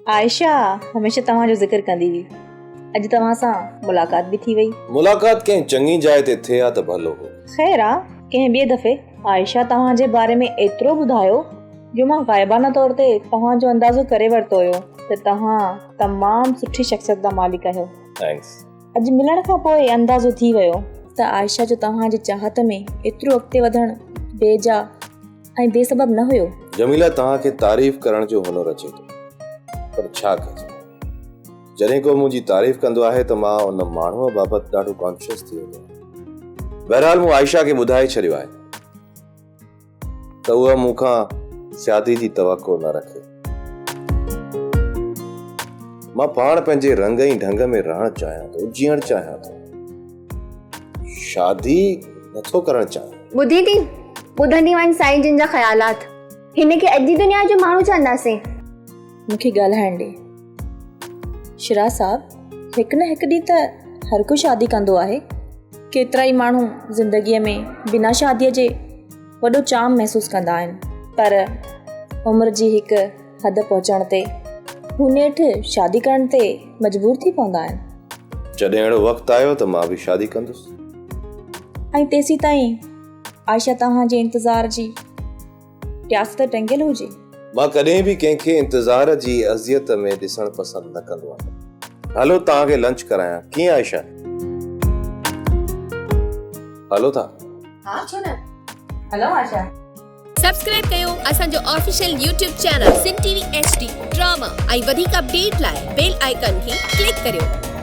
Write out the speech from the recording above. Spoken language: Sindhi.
عائشه هميشه توهان جو ذڪر ڪندي هئي. اڄ توهان سان ملاقات به ٿي وئي. ملاقات ڪنهن چڱي جاء تي ٿئي ها ته ڀلو هو. خير آ، ڪنهن ٻئي دفعي. عائشه توهان جي باري ۾ ايترو ٻڌايو جو مان غائبانه طور تي توهان جو اندازو ڪري ورتو هيو ته توهان تمام سٺي شخصيت جا مالڪ آهيو. Thanks. اڄ ملڻ کان پوء اندازو ٿي ويو ته عائشه جو توهان جي چاهت ۾ ايترو اڳتي وڌڻ بي جا ۽ بي سبب نه هيو. جميله توهان کي تعريف ڪرڻ جو هنر اچي ٿو پر ڇا ڪجي جڏهن ڪو منهنجي تعريف ڪندو آهي ته مان ان ماڻهوء بابت ڏاڍو ڪانشس ٿي ويندو آهيان. بهرحال مون عائشه کي ٻڌائي ڇڏيو آهي ته اها مون کان شادي جي توقع نه رکي. مان پاڻ پنهنجي رنگ ۽ ڍنگ ۾ رهڻ چاهيان ٿو، جيئڻ چاهيان ٿو. شادي نٿو ڪرڻ چاهيان. ٻڌين ٿي؟ ٻڌندي وڃ سائين جن جا خيالات. هن کي اڄ جي دنيا جو ماڻهو چونداسين. مون کي ڳالهائڻ ڏي. شيراز صاحب، هڪ نه هڪ ڏينهن ته هر ڪو شادي ڪندو آهي. ڪيترائي ماڻهو زندگيء ۾ بنا شاديء جي وڏو چام محسوس ڪندا آهن پر عمر جي هڪ حد پهچڻ تي هو نيٺ شادي ڪرڻ تي مجبور ٿي پوندا آهن. جڏهن اهڙو وقت آيو ته مان به شادي ڪندس. ۽ تيسيتائين عائشه توهان جي انتظار جي ٽياس تي ٽنگيل هجي. مان ڪڏهن به ڪنهن کي انتظار جي اذيت ۾ ڏسڻ پسند نه ڪندو آهيان. هلو توهان کي لنچ ڪرايان. ڪيئن عائشه؟ هلو ٿا. ها ڇو نه. هلون عائشه. سبسڪرائب ڪيو اسان جو official YouTube channel Sindh T V H D drama ۽ وڌيڪ اپڊيٽ لاء بيل آئيڪان کي ڪلڪ ڪريو.